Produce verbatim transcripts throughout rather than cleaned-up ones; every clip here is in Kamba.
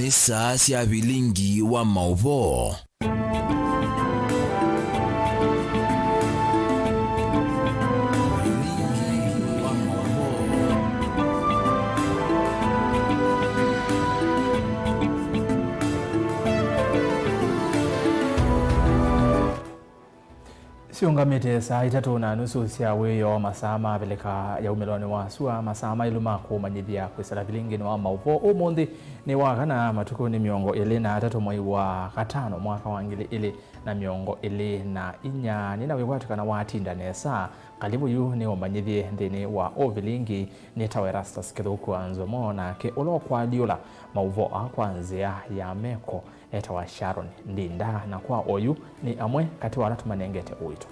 Nĩ saa sya vilingi wa maũvoo. Syũngamĩte saa itatũ na nusu sya wĩoo, masaa ma Avilika ya umĩlonĩ wa sua, masaa maĩlu ma kũmanyĩthya kwĩsĩla vilingini wa maũvoo. Ũmũnthĩ nĩ wa kana, matukũ nĩ mĩongo ĩlĩ na atatũ mwei wa katano mwaka wa ngili ĩlĩ na mĩongo ĩlĩ na inya. Nĩna wĩkwatyo kana watinda nesa. Kalivu yu nĩ ũmanyĩthye nthĩnĩ wa ũvilingi. Nĩtawa Erastus Kĩthũku wa Nzomo, nake ũla ũkwalyũla maũvoo aa kwa nzĩa ya meko etawa Sharon Ndinda, na kwa oyu nĩ amwe katĩ wa ala tũmanengete ũito.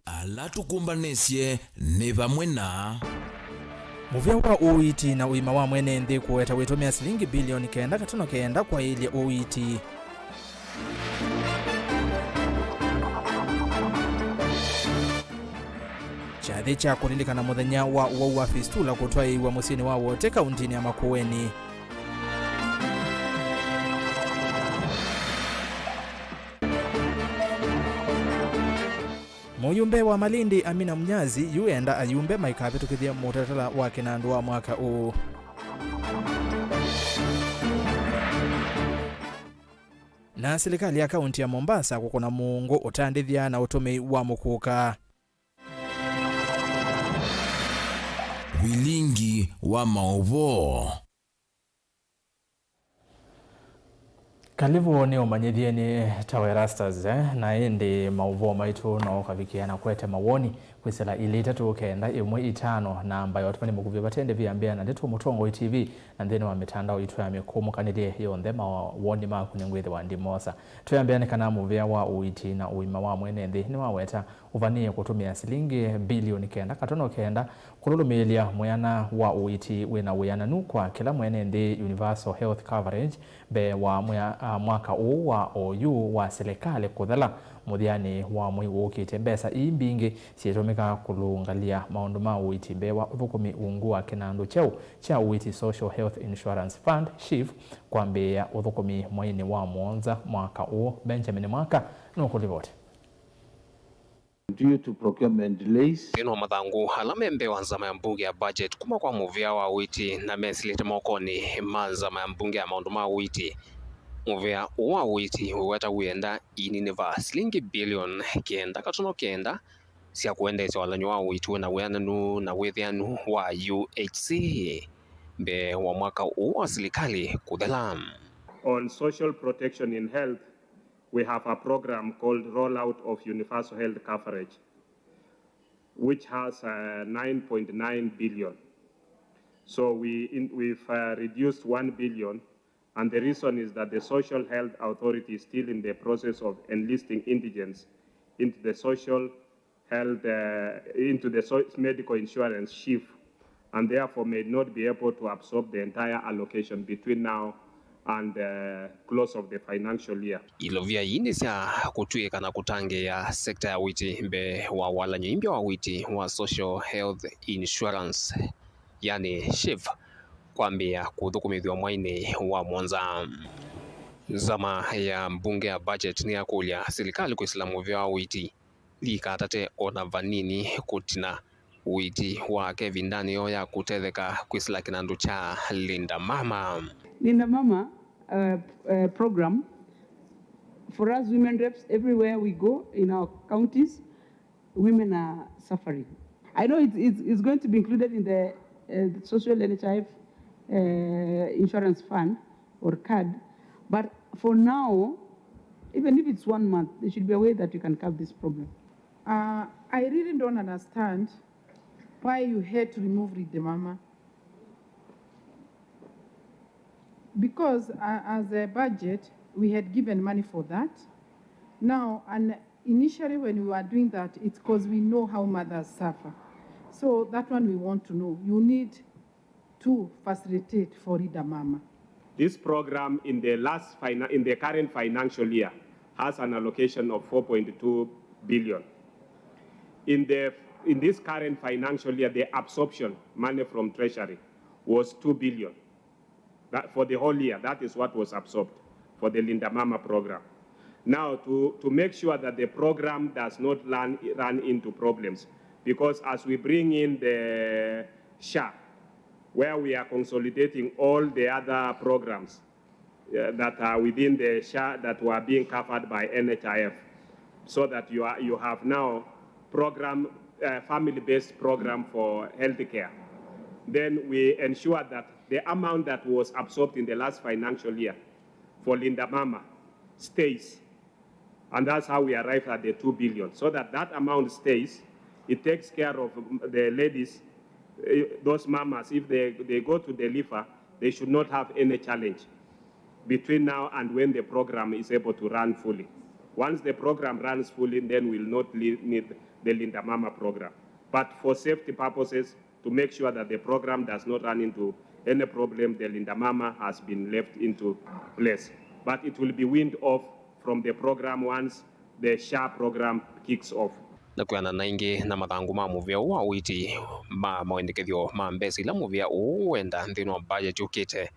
Ala tũkũmbanĩsye nĩ vamwe na mũvĩa wa ũiiti na ũima wa mwene nthĩ kũweta wĩtũmĩa silingi bilioni kenda katono kenda kwaĩlya ũiiti. Kyathĩ kya kũlilikana mũthenya wa ũwau wa Fistula kũtwaĩĩw'a mũsyĩnĩ wa Wote, kaũntĩnĩ ya Makueni. Mũyumbe wa Malindi, Amina Mnyazi, yu enda ayumbe maikavĩtũkĩthye mũtalatala wa kĩnandũ wa mwaka ũũ. Na silikalĩ ya kaũntĩ ya Mombasa kũkũna mũũngũ ũtandĩthya na ũtũmĩi wa mũkũka. Vilingi wa maũvoo. Kalivu nĩ ũmanyĩthye nĩtawa Erastus, eh, na ĩndĩ maũvoo maitũ no ũkavikĩa na kwete mawoni kwĩsĩla ilĩ itatũ kenda ĩmwe itano, namba ya ũtũmani mũkuvĩ vate ndĩvi ya mbĩa na ndeto Mũtongoi T V, na nthĩnĩ wa mĩtandao itũ ya mĩkũmũkanĩlye yonthe. Mawoni maku nĩngwĩthĩwa ndimosa. Twĩambĩa nĩ kana mũvĩa wa ũiiti na ũima wa mwene nthĩ nĩwaweta ũvanĩĩe kũtũmĩa silingi bilioni kenda katono kenda kũlũlũmĩĩlya mwĩana wa ũiiti wĩna wĩananu kwa kĩla mwene nthĩ, universal health coverage, mbee wa mwĩa-, a, mwaka ũũ wa oyu wa silikalĩ kũthela mũthyanĩ wa mwei ũũkĩte. Mbesa ii mbingĩ syĩtũmĩka kũlũngalya maũndũ ma ũiiti mbee wa ũthũkũmi ungu wa kĩnandũ kyeũ kya ũiiti, Social Health Insurance Fund, SHIF, kwambĩĩa ũthũkũmi mweinĩ wa mũonza mwaka ũũ. Benjamin Mwaka nũkũlivoti. Due to procurement delays. Nthĩnĩ wa mathangũ ala me mbee wa nzama ya mbunge ya budget kuma kwa mũvĩa wa ũiiti na mesĩlĩte mokonĩ ma nzama ya mbunge ya maũndũ ma ũiiti, mũvĩa ũũ wa ũiiti wĩweta wĩenda ininĩva silingi bilioni kenda katono kenda sya kũendeesya walany'o wa ũiiti wĩna wĩananu na wĩthĩanu wa U H C mbee wa mwaka ũũ wa silikalĩ kũthela. On social protection in health, we have a program called Rollout of Universal Health Coverage, which has, uh, nine point nine billion. So we in, we've, uh, reduced one billion, and the reason is that the Social Health Authority is still in the process of enlisting indigents into the social health, uh, into the so-, medical insurance SHIF, and therefore may not be able to absorb the entire allocation between now and the close of the financial year. Ilovia ii nĩ sya kũtw'ĩĩka na kũtangĩĩa sekta ya ũiiti mbee wa walany'o imbya wa ũiiti wa Social Health Insurance, yani SHIF, kwambĩĩa kũthũkũmĩthw'a mwainĩ wa mũonza. Nzama ya mbunge ya budget nĩyakũlya silikalĩ kwĩsĩla mũvĩa wa ũiiti ndikatate o na vanini kũtina ũiiti wake ĩvindanĩ yoo ya kũtetheka kwĩsĩla kĩnandũ kya Linda Mama. Linda Mama, uh, uh, program for us women reps everywhere we go in our counties, women are suffering. I know it's, it's, it's going to be included in the, uh, the social N H I F, uh, insurance fund or card, but for now, even if it's one month, there should be a way that you can curb this problem. Uh, I really don't understand why you had to remove Linda Mama. Because, uh, as a budget, we had given money for that. Now, and initially when we were doing that, it's 'cause we know how mothers suffer. So that one we want to know. You need to facilitate for Linda Mama. This program in the last fina-, in the current financial year has an allocation of four point two billion. In the, in this current financial year, the absorption, money from treasury, was two billion. That, for the whole year, that is what was absorbed for the Linda Mama program. Now, to, to make sure that the program does not run, run into problems, because as we bring in the SHA, where we are consolidating all the other programs, uh, that are within the SHA that were being covered by NHIF, so that you are, you have now program, uh, family-based program for healthcare. Then we ensure that the amount that was absorbed in the last financial year for Linda Mama stays. And that's how we arrived at the two billion, so that that amount stays. It takes care of, um, the ladies, eh, those mamas, if they, they go to deliver, they should not have any challenge between now and when the program is able to run fully. Once the program runs fully, then we'll not li-, need the Linda Mama program. But for safety purposes, to make sure that the program does not run into any problem, the Linda Mama has been left into place. But it will be weaned off from the program once the SHA program kicks off. Na kwĩanana ĩngĩ na mathangũ ma mũvĩa ũũ wa ũiiti ma mawendekethyo ma mbesa ila mũvĩa ũũ wenda nthĩnĩ wa budget yũkĩte,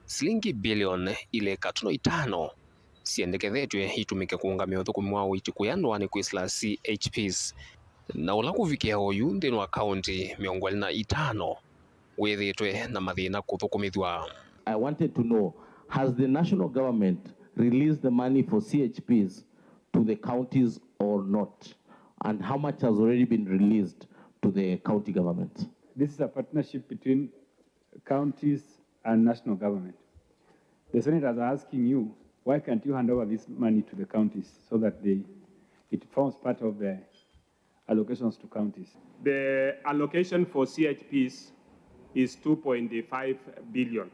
silingi bilioni ilĩ katuno itano syendekethetw'e itũmĩke kũũngamĩa ũthũkũmi wa ũiiti kũya ndũanĩ kwĩsĩla C H Ps, na ũla kũvikĩa oyu nthĩnĩ wa kaũnti mĩongo ĩlĩ na itano wĩthĩĩtwe na mathĩna kũthũkũmĩthw'a. I wanted to know, has the national government released the money for C H Ps to the counties or not? And how much has already been released to the county governments? This is a partnership between counties and national government. The senators are asking you, why can't you hand over this money to the counties so that they, it forms part of the allocations to counties? The allocation for C H Ps is two point five billion.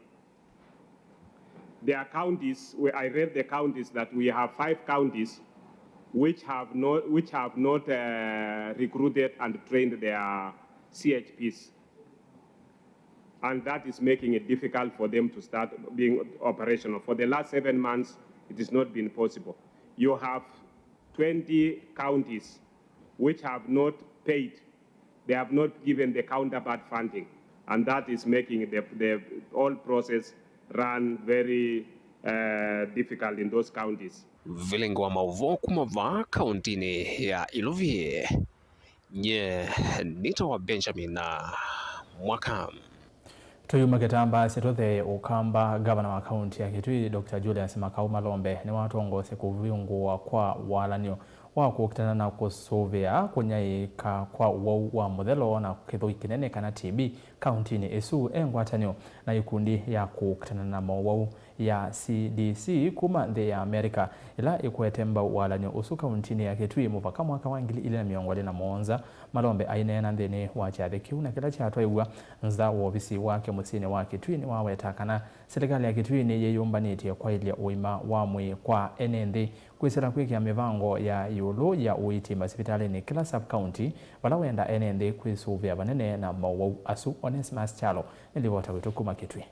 There are counties, where I read the counties, that we have five counties which have not, which have not, uh, recruited and trained their C H Ps. And that is making it difficult for them to start being operational. For the last seven months, it has not been possible. You have twenty counties which have not paid, they have not given the counterpart funding, and that is making the, the whole process run very, uh, difficult in those counties. Vilingi wa maũvoo kuma vaa kauntinĩ ya Iluvi, nye nĩtawa Benjamin Mwaka. Tũyuma kĩtambaa sitũthee ũkamba, ngavana wa kaunti ya Kitui, Doctor Julius Makau Malombe, nĩwatongoesye kũvingũwa kwa walan'yo wa kũkitana na kũsũvĩa kũnyaĩĩka kwa ũwau wa mũthelo na kĩthũi kĩnene kana T B kauntinĩ ĩsu. E ngwatanĩo na ikundi ya kũkitana na mowau ya C D C kuma nthĩ ya America, ĩla ĩkwete mbau walan'yo ũsu kauntinĩ ya Kitui mũvaka mwaka wa ngili ilĩ na mĩongo ĩlĩ na mũonza. Malombe aineena nthĩnĩ wa kyathĩ kĩu na kĩla kyatwaĩw'a nza wa ovisi wake mũsyĩnĩ wa Kitui, nĩwaweta kana silikalĩ ya Kitui nĩyĩyũmbanĩtye kwaĩlya ũima wa mwĩĩ kwa ene nthĩ, kwĩsĩla kwĩkĩa mĩvango ya ĩũlũ ya ũiiti masivitalĩnĩ kĩla sub-county, vala wenda ene nthĩ kwĩsũvĩa vanene na mowau asu. Onesimus Kyalo nĩ livota witũ kuma Kitui.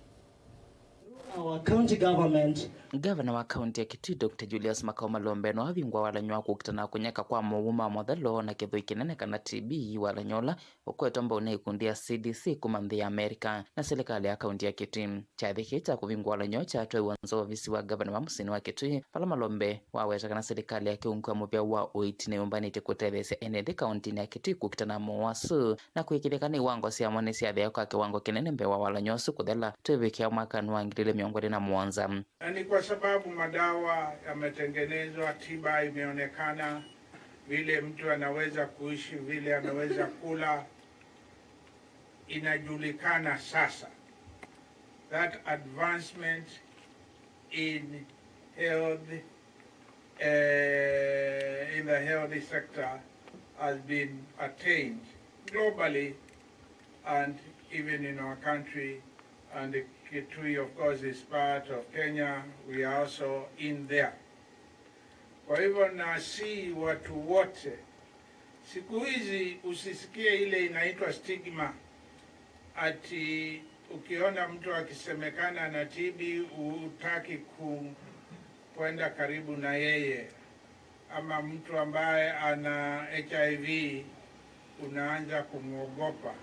Our county government. Ngavana wa kaunti ya Kitui, Doctor Julius Makau Malombe, nĩwavingũa walan'yo wa kũkitana na kũnyaĩĩka kwa mowau ma mũthelo na kĩthũi kĩnene kana T B, walan'yo ũla ũkwetwa mbau nĩ ikundi ya C D C kuma nthĩ ya America na silikalĩ ya kaunti ya Kitui. Kyathĩ kĩĩ kya kũvingũa walan'yo kyatwaĩwa nza wa ovisi wa ngavana wa mũsyĩnĩ wa Kitui, vala Malombe waweta kana silikalĩ yake ungu wa mũvĩa wa ũiiti nĩyũmbanĩtye kũtetheesya ene nthĩ kauntinĩ ya Kitui kũkitana na mowau asu na kũĩkĩĩthya kana iwango syamo nĩsyathea kwa kĩwango kĩnene mbee wa walan'yo ũsu kũthela twĩvĩkĩa mwakanĩ wa ngili ilĩ mĩongo ĩlĩ na mũonza. Na ni kwa sababu madawa yametengenezwa, tiba imeonekana, vile mtu anaweza kuishi, vile anaweza kula, inajulikana sasa. That advancement in health, eh, in the health sector has been attained globally and even in our country. And Kitui, of course, is part of Kenya. We are also in there. Kwa hivyo, nasihi watu wote, siku hizi usisikie ile inaitwa stigma, ati ukiona mtu akisemekana na T B hutaki ku-, kwenda karibu na yeye, ama mtu ambaye ana H I V unaanza kumwogopa.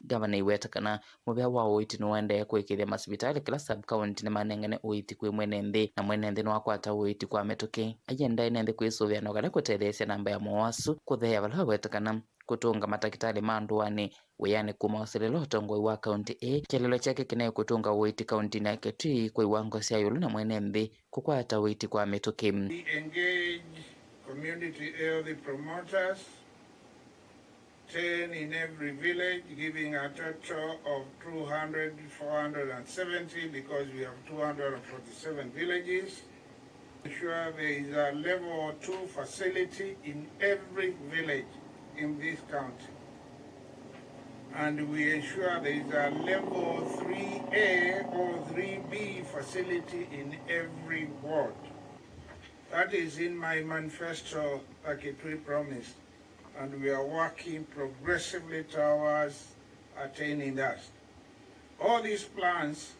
Ngavana aiweta kana mũvea wa ũiiti nũendee kũĩkĩĩthya masivitalĩ kĩla sub-county nĩmanengane ũiiti kwĩ mwene nthĩ, na mwene nthĩ nĩwakwata ũiiti kwa mĩtũkĩ. Aienda ene nthĩ kwĩsũvĩa na kana kũtetheesya namba ya mowau asu kũtheea, vala aweta kana kũtũnga matakĩtalĩ ma ndũanĩ wĩanĩ kuma ũsilĩla ũtongoi wa kaunti ĩĩ. Kĩeleelo kyake kĩnaĩ kũtũnga ũiiti kauntinĩ ya Kitui kwa iwango sya ĩũlũ na mwene nthĩ kũkwata ũiiti kwa mĩtũkĩ. We engage community health promoters, ten in every village, giving a total of two hundred, four hundred and seventy, because we have two hundred and forty-seven villages. Ensure there is a level two facility in every village in this county. And we ensure there is a level three A or three B facility in every ward. That is in my manifesto that Kitui promised, and we are working progressively towards attaining that. All these plans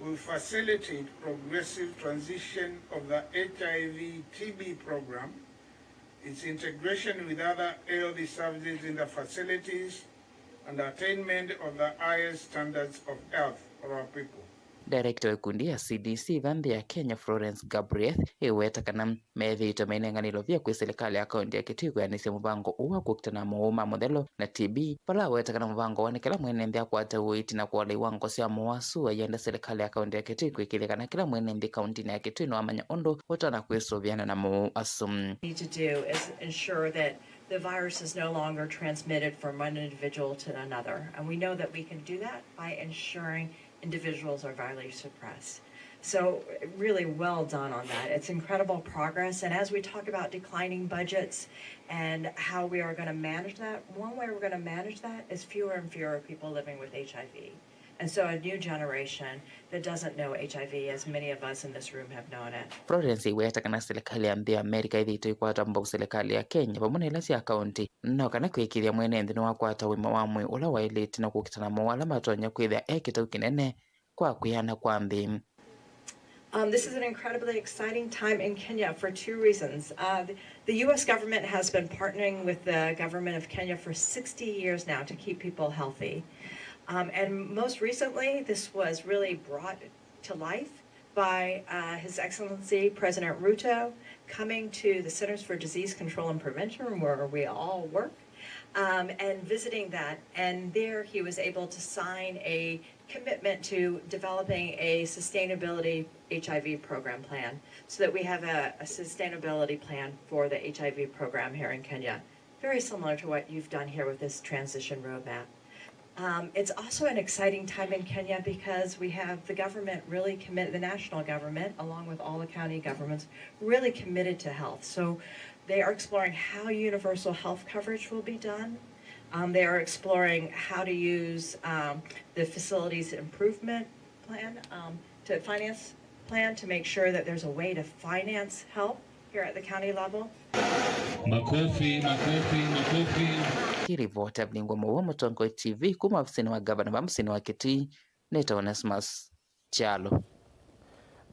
will facilitate progressive transition of the H I V T B program, its integration with other health services in the facilities, and attainment of the highest standards of health for our people. Director wa ikundi ya C D C va nthĩ ya Kenya, Florence Gabriel, ĩweta kana methĩĩtwe mainenganĩlwe via kwĩ silikalĩ ya kaunti ya Kitui kwĩanĩsya mũvango ũũ wa kũkitana na mowau ma mũthelo na T B, vala aweta kana mũvango ũũ nĩ kĩla mwene nthĩ akwate ũiiti na kũola iwango sya mowau asu. Aienda silikalĩ ya kaunti ya Kitui kwĩkĩĩthya kana kĩla mwene nthĩ kauntinĩ ya Kitui nĩwamanya ũndũ ũtonya kwĩsũvĩana na mowau asu. Need to do is ensure that the virus is no longer transmitted from one individual to another. And we know that we can do that by ensuring individuals are virally suppressed. So really well done on that. It's incredible progress. And as we talk about declining budgets and how we are going to manage that, one way we're going to manage that is fewer and fewer people living with H I V. And so a new generation that doesn't know H I V as many of us in this room have known it. Florence aiweta kana silikalĩ ya nthĩ ya Amerika ĩthĩĩtwe ĩkwata mbau silikalĩ ya Kenya vamwe na ila sya kaunti, no kana kwĩkĩĩthya mwene nthĩ nĩwakwata ũima wa mwĩĩ ũla waĩlĩte na kũkitana mowau ala matonya kwĩthĩa e kĩtau kĩnene kwa kwĩana kwa nthĩ. Um, this is an incredibly exciting time in Kenya for two reasons. Uh, the, the U S government has been partnering with the government of Kenya for sixty years now to keep people healthy. Um, and most recently, this was really brought to life by uh, His Excellency President Ruto coming to the Centers for Disease Control and Prevention, where we all work, um, and visiting that. And there he was able to sign a commitment to developing a sustainability H I V program plan so that we have a, a sustainability plan for the H I V program here in Kenya, very similar to what you've done here with this transition roadmap. Um, it's also an exciting time in Kenya because we have the government really committed, the national government, along with all the county governments, really committed to health. So they are exploring how universal health coverage will be done. Um, they are exploring how to use um, the facilities improvement plan um, to finance plan to make sure that there's a way to finance health here at the county level. Makofi, makofi, makofi. Kĩrivoti Evelyn Wamũwa, Mũtongoi T V, kuma ovisinĩ wa ngavana va mũsyĩnĩ wa Kitui, nĩtawa Onesmus Kyalo.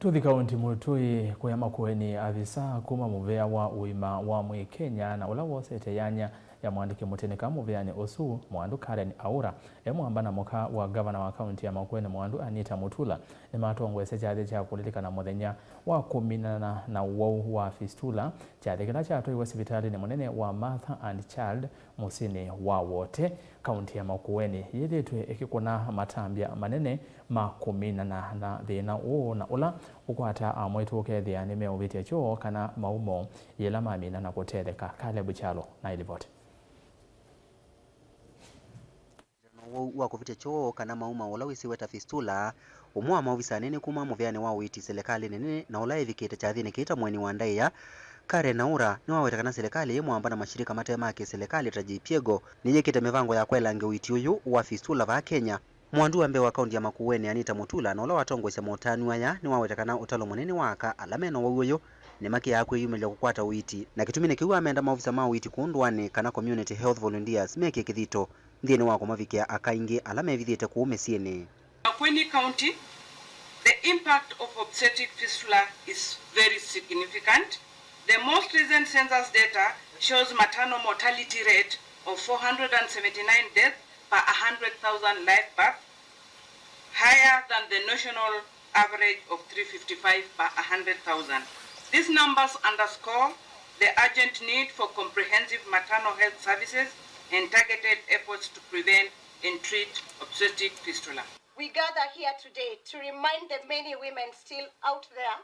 Tũthi kaunti Mũtũi kũya Makueni, avisa kuma mũvea wa ũima wa mwĩĩ Kenya na ũla wosete yanya ya mũandĩki mũtĩnĩka mũvĩanĩ ũsu, Mwandu Karen Aura, e mwamba na mũka wa ngavana wa kaunti ya Makueni, Mwandu Anita Mutula, nĩmatongoesye kyathĩ kya kũlilikana mũthenya wa kũminana na ũwau wa fistula, kyathĩ kĩla kyatwaiwe sivitalĩnĩ mũnene wa Mother and Child mũsyĩnĩ wa Wote, kaunti ya Makueni. Yĩthĩtwe ĩkĩkũna matambya manene ma kũminana na thĩna ũũ na ũla ũkwataa amwe tũkethĩa nĩmeũvĩtya kyoo kana maumo yĩla mamina na kũtetheka. Caleb Kyalo na ilivoti. Na ũwau wa kũvĩtya kyoo kana maumo ũla wĩsĩwe ta fistula, ũmwe wa maovisa anene kuma mũvĩanĩ wa ũiiti silikalĩ nene na ũla ĩvikĩte kyathĩnĩ kĩĩ ta mũeni wa ndaĩa, Karen Aura, nĩwaweta kana silikalĩ yĩ mwamba na mashirika mate ma kĩsilikalĩ ta JPEGO nĩyĩkĩte mĩvango ya kwelangya ũiiti ũyũ wa fistula vaa Kenya. Mwandu wa mbee wa kaunti ya Makueni, Anita Mutula, na ũla watongoesya motanu aya, nĩwaweta kana ũtalo mũnene wa aka ala mena ũwau ũyũ nĩmakĩaa kwĩyumĩlya kũkwata ũiiti, na kĩtumi nĩ kĩu amenda maovisa ma ũiiti kũũ ndũanĩ kana community health volunteers mekĩe kĩthito nthĩnĩ wa kũmavikĩa aka aingĩ ala mevithĩte kũũ mĩsyĩnĩ. Makueni County, the impact of obstetric fistula is very significant. The most recent census data shows maternal mortality rate of four hundred and seventy-nine deaths per one hundred thousand live births, higher than the national average of three fifty-five per one hundred thousand. These numbers underscore the urgent need for comprehensive maternal health services and targeted efforts to prevent and treat obstetric fistula. We gather here today to remind the many women still out there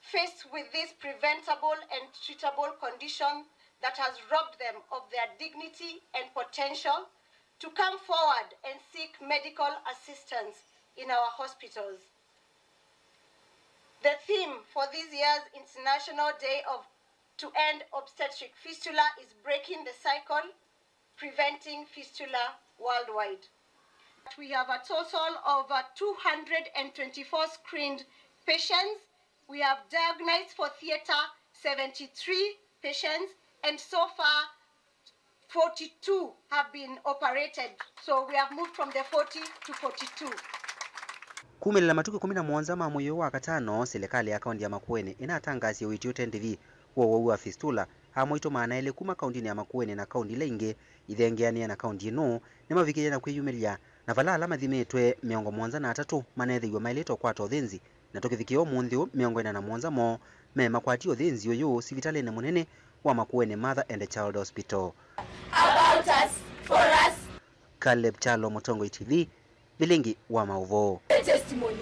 faced with this preventable and treatable condition that has robbed them of their dignity and potential to come forward and seek medical assistance in our hospitals. The theme for this year's International Day of, to End Obstetric Fistula is Breaking the Cycle, Preventing Fistula Worldwide. We have a total of, uh, two hundred and twenty-four screened patients. We have diagnosed for theater seventy-three patients, and so far forty-two have been operated. So we have moved from the forty to forty-two. Kumĩlĩla matukũ ĩkũmi na mũonza ma mwei ũyũ wa katano, silikalĩ ya kaunti ya Makueni ĩnatangasie ũiiti ũte ndĩvi wa ũwau wa fistula. Amwaitũ maana elĩ kuma kauntinĩ ya Makueni na kaunti ila ingĩ ithengeanĩe na kaunti ĩno nĩmavikĩie na kwĩyumĩlya, na vala ala mathimĩtwe mĩongo mũonza na atatũ maneethĩiwe maĩlĩte ũkwata ũthĩnzi, na tũkĩvikĩa ũmũnthĩ ũũ, mĩongo ĩna na mũonza moo me makwati ũthĩnzi ũyũ sivitalĩnĩ mũnene wa Makueni Mother and Child Hospital. About us, for us. Caleb Kyalo, Mũtongoi T V, Vilingi wa Maũvoo. The testimony.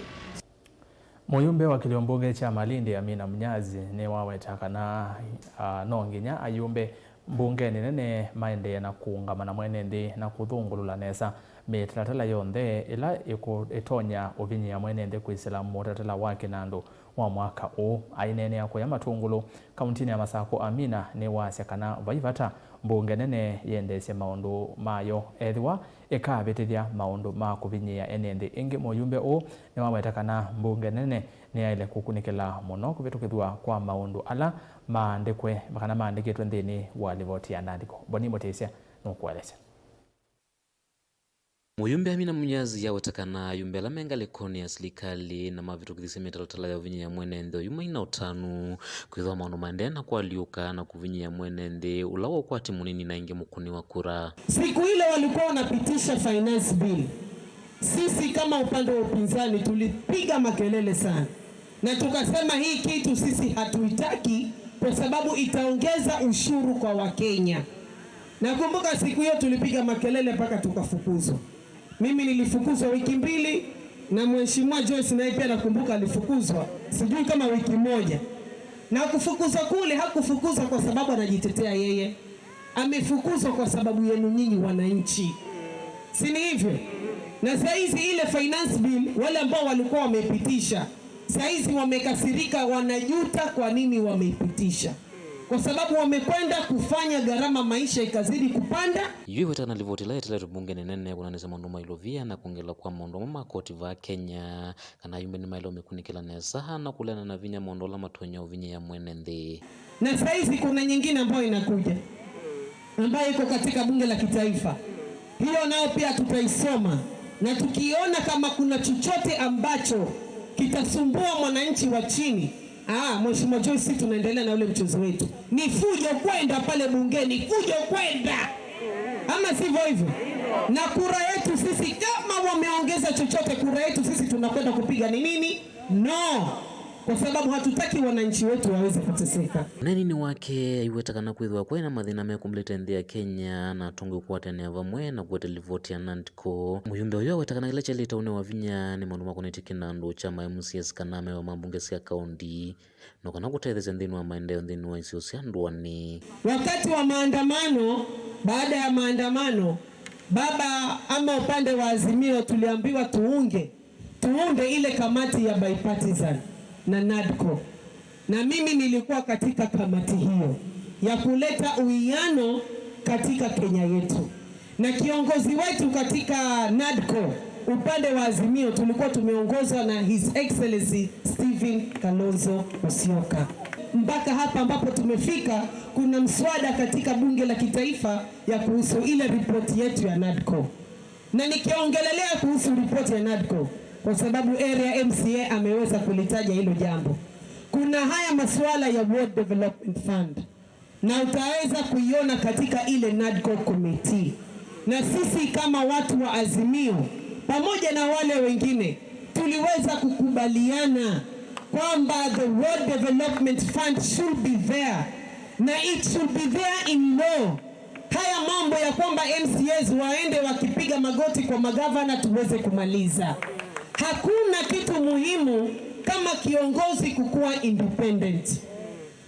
Mũyumbe wa kĩlio mbunge kya Malindi, Amina Mnyazi, nĩwaweta kana, ah, no nginya ayumbe mbungenĩ nene maendee na kũũngama na mwene nthĩ na kũthũngũlũla nesa mĩtalatala yonthe ĩla ĩkũ-, ĩtonya ũvinyĩĩa mwene nthĩ kwĩsĩla mũtalatala wa kĩnandũ wa mwaka ũũ. Aineenea kũya Matũngũlũ, kauntinĩ ya Masakũ, Amina nĩwasya kana vai vata mbunge nene yendeesye maũndũ mayo ethĩwa ĩkavĩtĩthya maũndũ ma kũvinyĩĩa ene nthĩ. Ĩngĩ, mũyumbe ũũ nĩwaweta kana mbunge nene nĩyaĩle kũkunĩkĩla mũno kũvĩtũkĩthw'a kwa maũndũ ala maandĩkwe kana maandĩkĩtwe nthĩnĩ wa livoti ya NADCO. Boni Mũtĩsya nũkũelesya. Mũyumbe Amina Mnyazi aweta kana ayumbe ala me ngalĩkonĩ ya silikalĩ na mavĩtũkĩthisye mĩtalatala ya ũvinyĩĩa mwene nthĩ oyu maina ũtanu kwĩthĩwa maũndũ maendee na kũalyũka na kũvinyĩĩa mwene nthĩ ũla wa ũkwati mũnini na ĩngĩ mũkũnĩ wa kura. Siku ile walikuwa wanapitisha finance bill, sisi kama upande wa upinzani tulipiga makelele sana na tukasema hii kitu sisi hatuitaki kwa sababu itaongeza ushuru kwa Wakenya. Nakumbuka siku hiyo tulipiga makelele mpaka tukafukuzwa. Mimi nilifukuzwa wiki mbili na Mheshimiwa Joyce naye pia nakumbuka alifukuzwa, sijui kama wiki moja. Na kufukuzwa kule hakufukuzwa kwa sababu anajitetea yeye. Amefukuzwa kwa sababu yenu nyinyi wananchi. Si ni hivyo? Na saizi ile finance bill, wale ambao walikuwa wameipitisha, saizi wamekasirika, wanajuta kwa nini wameipitisha. Kwa sababu wamekwenda kufanya gharama maisha ikazidi kupanda. Yu ĩweta kana livoti ĩla yeteletwe mbungenĩ nene kwonanĩsya maũndũ ma ilovia na kwongela kwa maũndũ amwe ma koti vaa Kenya, kana ayumbe nĩmaĩle ũmĩkunĩkĩla nesa na kũleana na vinya maũndũ ala matonya ũvinyĩĩa mwene nthĩ. Na saizi kuna nyingine ambayo inakuja, ambayo iko katika bunge la kitaifa. Hiyo nayo pia tutaisoma, na tukiona kama kuna chochote ambacho kitasumbua mwananchi wa chini, ah, Mheshimiwa Joyce, sisi tunaendelea na ule mchezo wetu. Ni fujo kwenda pale bungeni, fujo kwenda. Ama sivyo hivyo? Na kura yetu sisi, kama wameongeza chochote, kura yetu sisi tunakwenda kupiga ni nini? No. Kwa sababu hatutaki wananchi wetu waweze kuteseka. Ũneeninĩ wake, aiweta kana kwĩthĩwa kwaĩ na mathĩna mekũmbĩlĩte nthĩ ya Kenya na atongoi kũkwatanĩa vamwe na kũete livoti ya NADCO. Mũyumbe ũyũ aweta kana kĩla kyaĩlĩte ũnewa vinya nĩ maũndũ makonetye kĩnandũ kya ma MCAs kana amemba ma mbunge sya kaũnti, no kana kũtetheesya nthĩnĩ wa maendeeo nthĩnĩ wa isio sya ndũanĩ. Wakati wa maandamano, baada ya maandamano, baba ama upande wa Azimio tuliambiwa tuunge tuunde ile kamati ya bipartisan na NADCO, na mimi nilikuwa katika kamati hiyo ya kuleta uwiano katika Kenya yetu, na kiongozi wetu katika NADCO upande wa Azimio tulikuwa tumeongozwa na His Excellency Stephen Kalonzo Musyoka. Mpaka hapa ambapo tumefika, kuna mswada katika bunge la kitaifa ya kuhusu ile ripoti yetu ya NADCO. Na nikiongelelea kuhusu ripoti ya NADCO, kwa sababu area MCA ameweza kulitaja hilo jambo, kuna haya masuala ya Ward Development Fund, na utaweza kuiona katika ile NADCO committee. Na sisi kama watu wa Azimio, pamoja na wale wengine, tuliweza kukubaliana kwamba the Ward Development Fund should be there, na it should be there in law. Haya mambo ya kwamba M C As waende wakipiga magoti kwa magavana tuweze kumaliza. Hakuna kitu muhimu kama kiongozi kukuwa independent.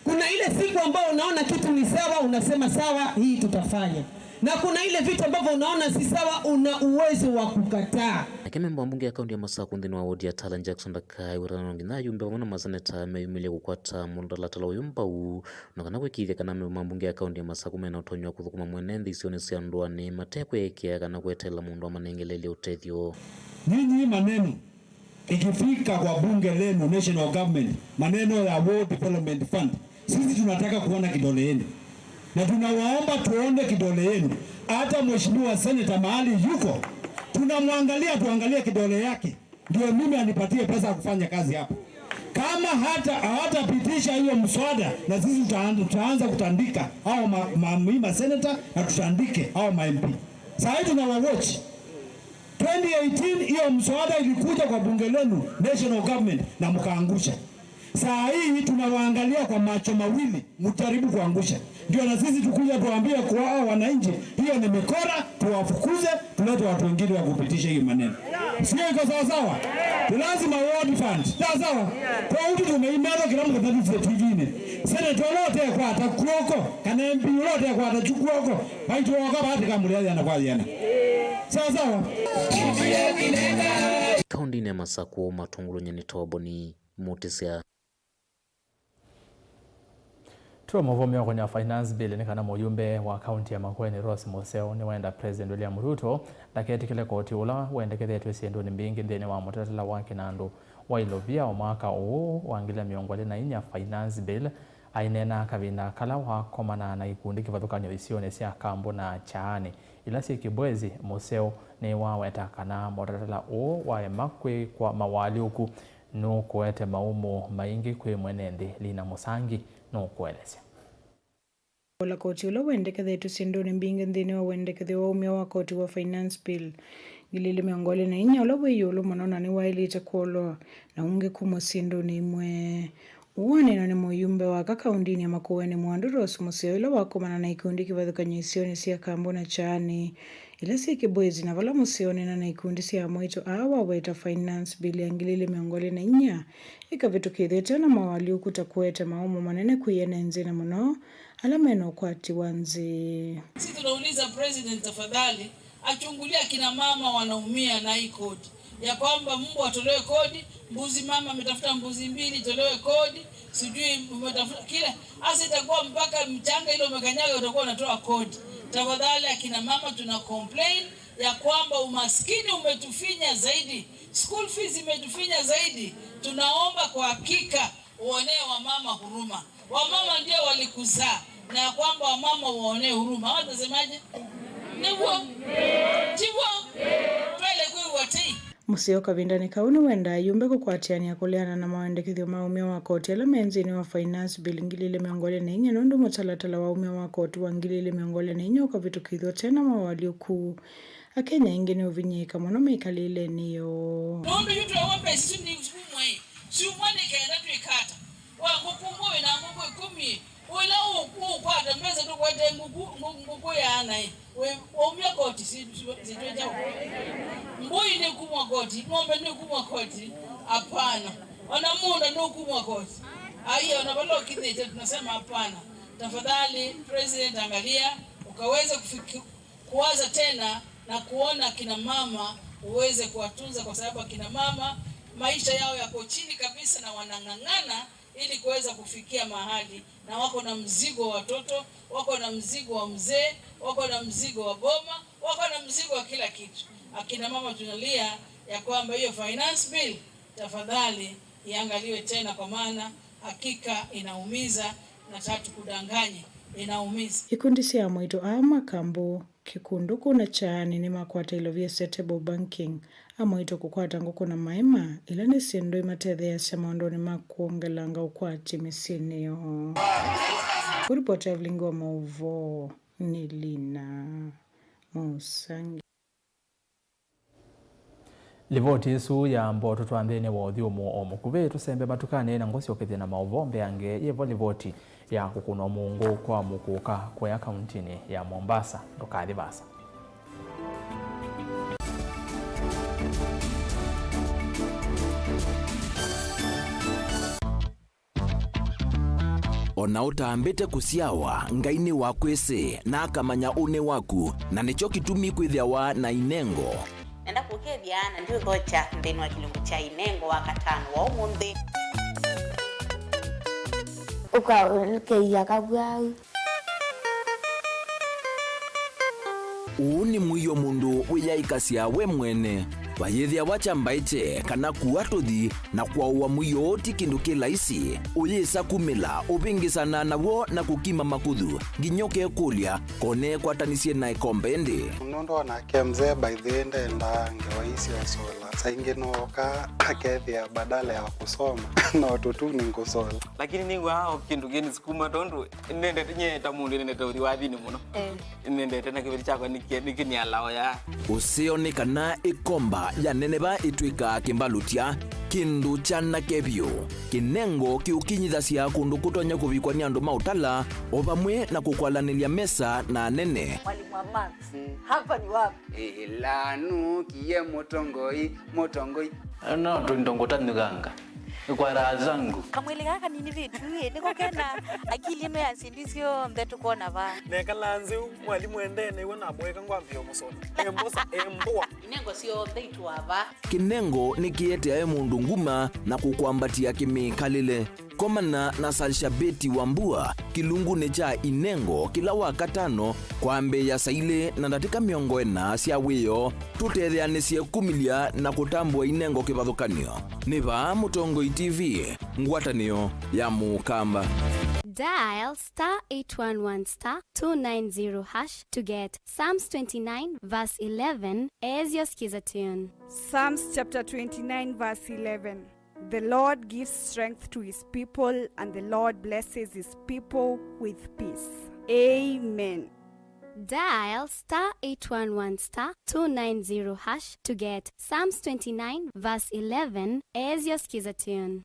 Kuna ile siku ambayo unaona kitu ni sawa, unasema, "Sawa, hii tutafanya." Na kuna ile vitu ambavyo unaona si sawa, una uwezo wa kukataa. Nake memba wa mbunge ya kaunti ya Masaku nthĩnĩ wa wodi ya Tala, Jackson Ndakai, wĩtana no nginya ayumbe vamwe na maseneta meyumĩlye kũkwata mũtalatala ũyũ mbau, na kana kwĩkĩĩthya kana memba ma mbunge ya kaunti ya Masaku mena ũtonyi wa kũthũkũma mwene nthĩ isionĩ sya ndũanĩ mate kwĩekea kana kweteela mũndũ amanengelelye ũtethyo. Nyinyi maneno ikifika kwa bunge lenu, national government, maneno ya Ward Development Fund, sisi tunataka kuona kidole yenu. Na tunawaomba tuone kidole yenu. Hata mheshimiwa senator mahali yuko, tunamwangalia, tuangalie kidole yake. Ndio mimi anipatie pesa ya kufanya kazi hapa. Kama hata hawatapitisha hiyo mswada, na sisi tutaanza, tutaanza kutandika hao ma, ma, ma, ma senator na tutandike hao ma M P. Saa hii tunawa watch. Twenty eighteen hiyo mswada ilikuja kwa bunge lenu, national government, na mkaangusha. Saa hii tunawaangalia kwa macho mawili, mjaribu kuangusha. Ndio na sisi tukuja tuambie kwa hao wananchi, hiyo ni mikora, tuwafukuze, tulete watu wengine wa kupitisha hiyo maneno. Sio iko sawa sawa? Ni lazima ward fund. Sawa sawa? Kwa hiyo tumeimeza kila mtu katika T V nne. Senator lote kwa atakuoko, kana M P lote kwa atachukuoko. Baitu waka bahati kama mliazi anakuwa yana. Sawa sawa? Kaunti ya Masaku, Matungulu, Nyeni Toboni, Mutisya. Tũe mũvũmyo kũnya finance bill nĩ kana mũyumbe wa kaunti ya Makueni Rose Mũseo nĩwenda President William Ruto ndaketĩkĩle koti ũla wendekethetw'e syĩndũnĩ mbingĩ nthĩnĩ wa mũtalatala wa kĩnandũ wa ilovia wa mwaka ũũ wa ngili mĩongo ĩlĩ na inya finance bill. Aineena kavinda kala wakomana na ikundi kĩvathũkany'o isionĩ sya Kambu na Kyaani ila syĩ Kibwezi, Mũseo nĩwaweta kana mũtalatala ũũ waema kwĩkwa mawaalyũku nũkũete maũmũ maingĩ kwĩ mwene nthĩ. Lina Mũsangi nũkũelesya. Kũla koti ũla wendekethetw'e syĩndũnĩ mbingĩ nthĩnĩ wa wendekethyo wa umya wa koti wa Finance Bill ngili ilĩ mĩongo ĩlĩ na inya ũla wĩ ĩũlũ mũno na nĩwaĩlĩte kũolwa na ũngĩ kumw'a syĩndũnĩ imwe. Ũũ waneenwa nĩ mũyumbe wa aka kaũndĩnĩ ya Makueni Mwandu Rose Mũseo ĩla wakomana na ikundi kĩvathũkany'o isionĩ sya Kambu na Kyaani ila syĩ Kibwezi, na vala Mũseo ũneena na ikundi sya amwaitũ aa waweta Finance Bill ya ngili ilĩ mĩongo ĩlĩ na inya ĩkavĩtũkĩthw'a ĩte na mawaalyũku ta kũete maũmũ manene kwĩ ene nzĩ na mũno ala mena ũkwati wa nzĩ. Sisi tunauliza President, tafadhali, achungulie akina mama wanaumia na hii kodi, ya kwamba mbwa atolewe kodi, mbuzi, mama ametafuta mbuzi mbili, itolewe kodi, sijui umetafuta kile. Sasa itakuwa mpaka mchanga ile umekanyaga utakuwa unatoa kodi. Tafadhali, akina mama, tuna complain ya kwamba umaskini umetufinya zaidi, school fees imetufinya zaidi. Tunaomba kwa hakika uonee wamama huruma. Wamama ndio walikuzaa, na ya kwamba wamama waonee huruma. Hawa watasemaje? Nĩw'o? Tiw'o? Twele kwĩ watei. Mũseo kavindanĩ kau nĩwendaa ayumbe kũkwatĩanĩa kũleana na mawendekethyo ma umya wa koti ala me nthĩnĩ wa Finance Bill ngili ilĩ mĩongo ĩlĩ na inya nũndũ mũtalatala wa umya wa koti wa ngili ilĩ mĩongo ĩlĩ na inya ũkavĩtũkĩthw'a ũte na mawaalyũku. Akenya aingĩ nĩũvinyĩĩka mũno mĩkalĩlenĩ yoo. Nũndũ yu twewa mbesa isu nĩ syumwa ĩ, syumwa nĩ kenda twĩkata. Wa ngũkũ mbũĩ na ngũkũ ĩkũmi ĩ, ũla ũ-, ũkwata mbesa tũkwete ngũkũ, ngũ-, ngũkũ yaana ĩ, wĩ-, waumya koti si-, si-, sitwĩkyawa. Mbũi nĩkumwa koti, ng'ombe nĩkumwa koti, hapana. Ona mũũnda nũkumwa koti. Aiya, ona vala ũkinyĩte tunasema hapana. Tafadhali, President, angalia, ukaweze kufiki-, kuwaza tena na kuona kina mama uweze kuwatunza, kwa sababu akina mama maisha yao yako chini kabisa na wanang'ang'ana ili kuweza kufikia mahali, na wako na mzigo wa watoto, wako na mzigo wa mzee, wako na mzigo wa boma, wako na mzigo wa kila kitu. Akina mama tunalia ya kwamba hiyo finance bill, tafadhali iangaliwe tena, kwa maana hakika inaumiza na tatukudanganye, inaumiza. Ikundi sya amwaitũ aa ma Kambu, Kĩkundũkũ na Kyaani nĩmakwata ilovia sya table banking, amwaitũ kũkwata ngũkũ na maema, ila nĩ syĩndũ imatetheeasya maũndũnĩ ma kwongelanga ũkwati mĩsyĩnĩ yoo. Kũripota Evelyn wa maũvoo nĩ Lina Mũsangi. Livoti ĩsu ya mboo tũtwa nthĩnĩ wa ũthyũmũo o mũkuvĩ, tũsembe matukanĩ na ngũsyokethya na maũvoo mbeange. Yĩvo livoti ya kũkũnwa mũũngũ kwa mũkũka kũya kauntinĩ ya Mombasa. Ndũkathi vaasa. O na ũtambĩte kũsyawa, Ngai nĩwakwĩsĩ, na akamanya ũnĩ waku, na nĩkyo kĩtumi kwĩthĩawa na inengo. Nenda kũkethya na ndiũthokya nthĩnĩ wa kĩlungu kya inengo wa katano wa ũmũnthĩ. Ũkaũlũkĩia kavwau. Ũũ nĩ mũio mũndũ wĩyaĩkasya we mwene. Vayĩthĩawa kya mbaĩkye kana kua tũthi na kwaũa mũio ũũ ti kĩndũ kĩ laisi. Ũyĩsa kumĩla, ũvĩngĩsana naw'o na kũkima makũthũ, nginya ũkekũlya, "Ko neekwatanisye na ĩkombe ĩndĩ?" Nũndũ onake mzee by the way ndendaa ngewa ii sya ũsola. Saa ingĩ nooka akethĩa badala ya kũsoma no tũtuni ngũsola. Lakini nĩw'aa o kĩndũ kĩnisukuma tondũ nĩnendete, nyie ta mũndũ nĩnendete ũthi wathinĩ mũno. Eh. Nĩnendete na kĩveti kyakwa nĩkĩ-, nĩkĩnialaa oya. Ũseo nĩ kana ĩkomba ya neneva ĩtw'ĩkaa kĩmbalũtya, kĩndũ kyanake vyũ. Kĩnengo kĩũkinyithasya kũndũ kũtonya kũvikwa nĩ andũ ma ũtala, o vamwe na kũkwalanĩlya mesa na anene. Mwalimu wa maths, hapa ni wapi? Ĩla nũkie mũtongoi, mũtongoi. No tũindo ngũtanyũkanga. Kwa raha zangu. Kamwĩlĩ gaka kanini vitu ĩ, nĩko kena akili ĩno ya syĩndũ syonthe tũkwona vaa. Nekala nzeu, mwalimu endee nĩw'o namũeka ngwambĩĩa ũmũsoma. Embosa, embũa. Inengo syonthe itũa vaa. Kĩnengo nĩkĩeteae mũndũ nguma na kũkwambatĩa kĩmĩkalĩle. Komana na Salshabeti Wambua kĩlungunĩ kya inengo kĩla wa katano kwambĩĩa saa ilĩ na ndatĩka mĩongo ĩna sya wĩoo, tũtetheanĩsye kumĩlya na kũtambũa inengo kĩvathũkany'o. Nĩ vaa Mũtongoi T V, ngwatanĩo ya Mũkamba. Dial star eight one one star two nine zero hash to get Psalms twenty-nine verse eleven as your skiza tune. Psalms chapter twenty-nine verse eleven. The Lord gives strength to his people, and the Lord blesses his people with peace. Amen. Dial star eight one one star two nine zero hash to get Psalms twenty-nine verse eleven as your skiza tune.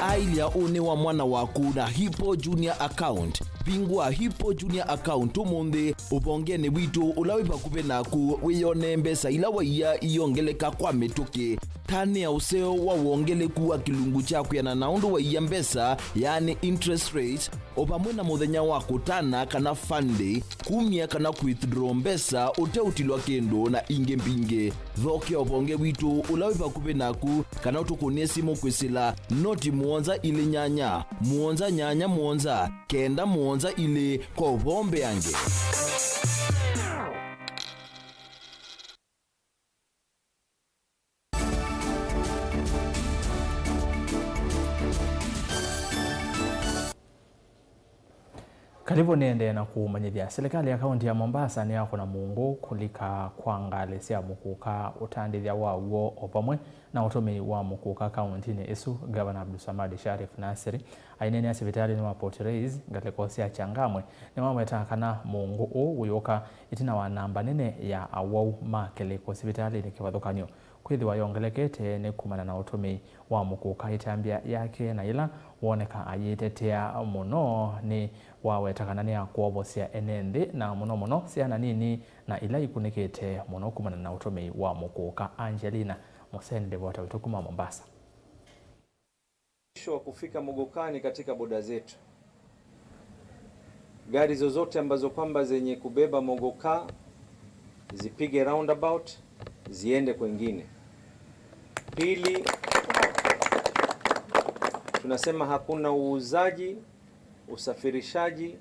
Aĩlya ũnĩ wa mwana waku na Hippo Junior Account. Vingũa Hippo Junior Account ũmũnthĩ ũvongenĩ witũ ũla wĩ vakuvĩ naku, wĩyonee mbesa ila waiya iyongeleka kwa mĩtũkĩ. Tanĩa ũseo wa wongeleku wa kĩlungu kya kwĩana na ũndũ waiya mbesa, yaani interest rates, o vamwe na mũthenya wa kũtana kana fund day, kumya kana kũ withdraw mbesa ũteũtilwa kĩndũ, na ingĩ mbingĩ. Thokea ũvonge witũ ũla wĩ vakuvĩ naku, kana ũtũkũnĩe simũ kwĩsĩla noti mũonza ilĩ nyanya, mũonza nyanya mũonza, kenda mũonza ilĩ kwa ũvoo mbeange. Karibu nĩendee na kũmanyĩthya. Silikalĩ ya kaunti ya Mombasa nĩyakũna mũũngũ kũlika kwa ngalĩ sya mũkũka, ũtandĩthya wa w'o o vamwe na ũtũmĩi wa mũkũka kauntinĩ ĩsu. Ngavana Abdulswamad Sharif Nasir aineenea sivitalĩnĩ wa Port Reitz, ngalĩko sya Changamwe, nĩwaweta kana mũũngũ ũũ wĩũka ĩtina wa namba nene ya awau ma kĩlĩko sivitalĩnĩ kĩvathũkany'o kwĩthĩwa yongelekete nĩ kumana na ũtũmĩi wa mũkũka ĩtambya yake, na yĩla woneka ayĩtetea mũno, nĩ waweta kana nĩ ya kwovosya ene nthĩ, na mũno mũno syana nini na ila ikunĩkĩte mũno kumana na ũtũmĩi wa mũkũka. Angelina Mũseni, livota witũ kuma Mombasa. Mwisho wa kufika Mogokani katika boda zetu, gari zozote ambazo kwamba zenye kubeba mogoka zipige roundabout, ziende kwengine. Pili, tunasema hakuna uuzaji, usafirishaji,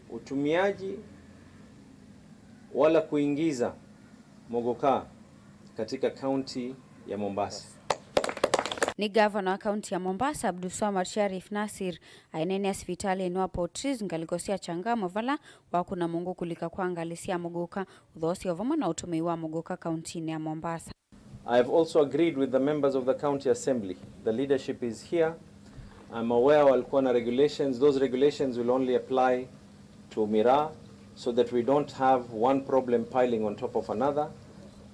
utumiaji wala kuingiza mogoka katika kaunti ya Mombasa. Nĩ ngavana wa kaunti ya Mombasa, Abdulswamad Sharif Nasir, aineenea sivitalĩnĩ wa Port Reitz, ngalĩko sya Changamwe, vala wakũna mũũngũ kũlika kwa ngalĩ sya mũgũka, ũthoosya o vamwe na ũtũmĩi wa mũgũka kauntinĩ ya Mombasa. I have also agreed with the members of the County Assembly. The leadership is here. I'm aware walikuwa na regulations. Those regulations will only apply to miraa, so that we don't have one problem piling on top of another.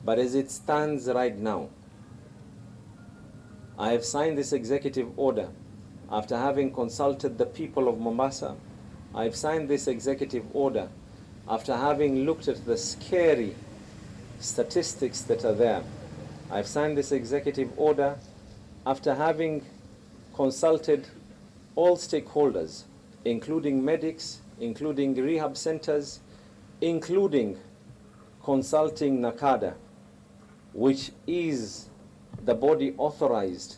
But as it stands right now, I have signed this executive order after having consulted the people of Mombasa. I have signed this executive order after having looked at the scary statistics that are there. I have signed this executive order after having consulted all stakeholders, including medics, including rehab centers, including consulting NACADA, which is the body authorized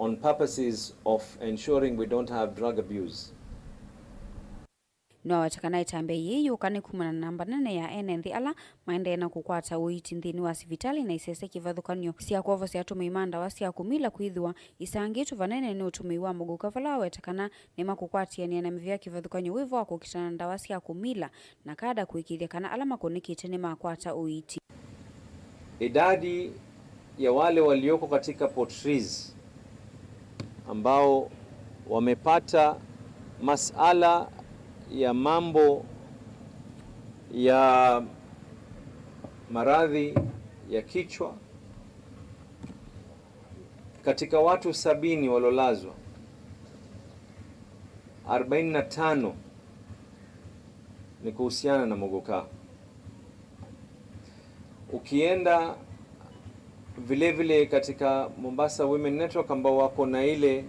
on purposes of ensuring we don't have drug abuse. Nĩwaweta kana ĩtambya yĩĩ yũka nĩ kumana na namba nene ya ene nthĩ ala maendee na kũkwata ũiiti nthĩnĩ wa sivitalĩ na isese kĩvathũkany'o sya kwovosya atũmĩi ma ndawa sya kũmila kwĩthĩwa isangĩtwe vanene nĩ ũtũmĩi wa mũgũka, vala waweta kana nĩmakũkwatĩanĩa na mĩvĩa kĩvathũkany'o wĩ vo wa kũkitana na ndawa sya kũmila, NACADA kũĩkĩĩthya kana ala makũnĩkĩte nĩmakwata ũiiti. Idadi ya wale walioko katika Port Reitz ambao wamepata masala ya mambo ya maradhi ya kichwa, katika watu sabini walolazwa, arobaini na tano ni kuhusiana na mogoka. Ukienda vile vile katika Mombasa Women Network, ambao wako na ile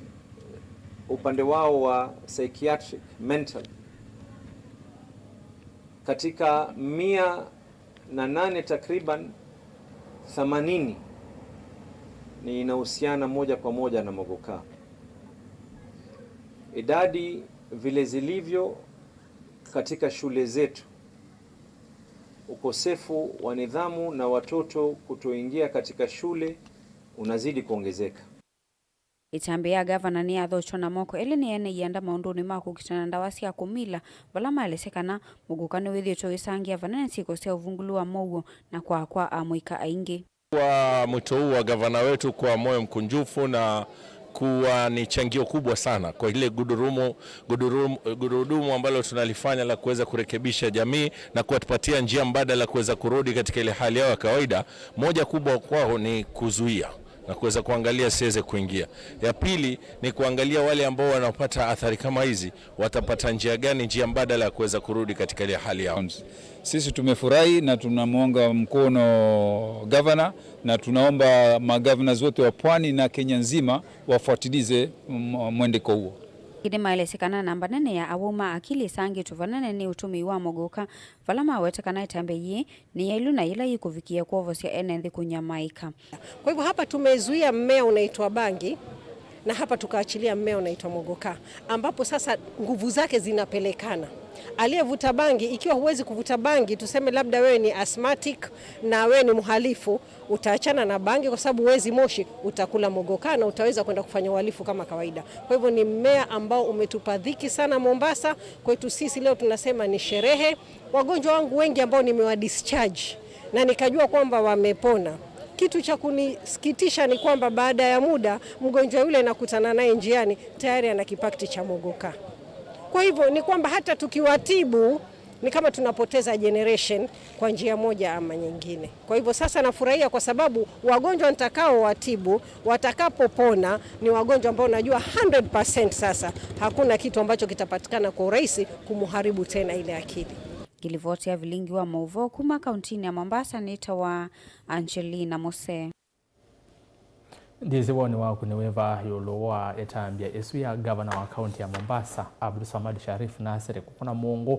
upande wao wa psychiatric, mental, katika mia na nane, takriban themanini ni inahusiana moja kwa moja na mogoka. Idadi vile zilivyo katika shule zetu, ukosefu wa nidhamu na watoto kutoingia katika shule unazidi kuongezeka. Ĩtambya ya gavana nĩyathokya na moko elĩ nĩyaneie anda maũndũnĩ ma kũkitana na ndawa sya kũmila, vala maelesya kana mũgũka nĩwĩthĩĩtwe ũisangĩa vanene syĩko sya ũvungũlu wa mũuo na kwaa kwa amũika aingĩ. Kwa mwito huu wa gavana wetu kwa moyo mkunjufu na kuwa ni changio kubwa sana kwa ile gudurumu, gudurumu, gurudumu ambalo tunalifanya la kuweza kurekebisha jamii na kuwapatia njia mbadala kuweza kurudi katika ile hali yao ya kawaida. Moja kubwa kwao ni kuzuia na kuweza kuangalia siweze kuingia. Ya pili ni kuangalia wale ambao wanapata athari kama hizi, watapata njia gani, njia mbadala ya kuweza kurudi katika ile hali yao. Sisi tumefurahi na tunamwunga mkono gavana, na tunaomba magavana wote wa pwani na Kenya nzima wafuatilize m-, mwendeko huo. Nĩmaelesye kana namba nene ya awau ma akili ĩsangĩtwe vanene nĩ ũtũmĩi wa mũgũka, vala maweta kana ĩtambya yĩĩ nĩ yailu na yĩla yĩkũvikĩa kwovosya ene nthĩ kũnyamaĩka. Kwa hivyo hapa tumezuia mmea unaitwa bangi na hapa tukaachilia mmea unaitwa mogoka, ambapo sasa nguvu zake zinapelekana. Aliyevuta bangi, ikiwa huwezi kuvuta bangi, tuseme labda wewe ni asthmatic na wewe ni mhalifu, utaachana na bangi kwa sababu huwezi moshi, utakula mogoka na utaweza kwenda kufanya uhalifu kama kawaida. Kwa hivyo ni mmea ambao umetupa dhiki sana Mombasa. Kwetu sisi leo tunasema ni sherehe. Wagonjwa wangu wengi ambao nimewa discharge na nikajua kwamba wamepona. Kitu cha kunisikitisha ni kwamba baada ya muda mgonjwa yule nakutana naye njiani tayari ana kipakti cha mogoka. Kwa hivyo ni kwamba hata tukiwatibu ni kama tunapoteza generation kwa njia moja ama nyingine. Kwa hivyo sasa nafurahia kwa sababu wagonjwa nitakao watibu watakapopona ni wagonjwa ambao najua hundred percent sasa hakuna kitu ambacho kitapatikana kwa urahisi kumuharibu tena ile akili. Ngĩlivoti ya vilingi wa maũvoo kuma kauntinĩ ya Mombasa nĩtawa Angelina Mose. Ndĩsĩ woni waku nĩ wĩva ĩũlũ wa ĩtambya ĩsu ya gavana wa kaunti ya Mombasa, Abdulsamad Sharif Nasir, kũkũna mũngũ,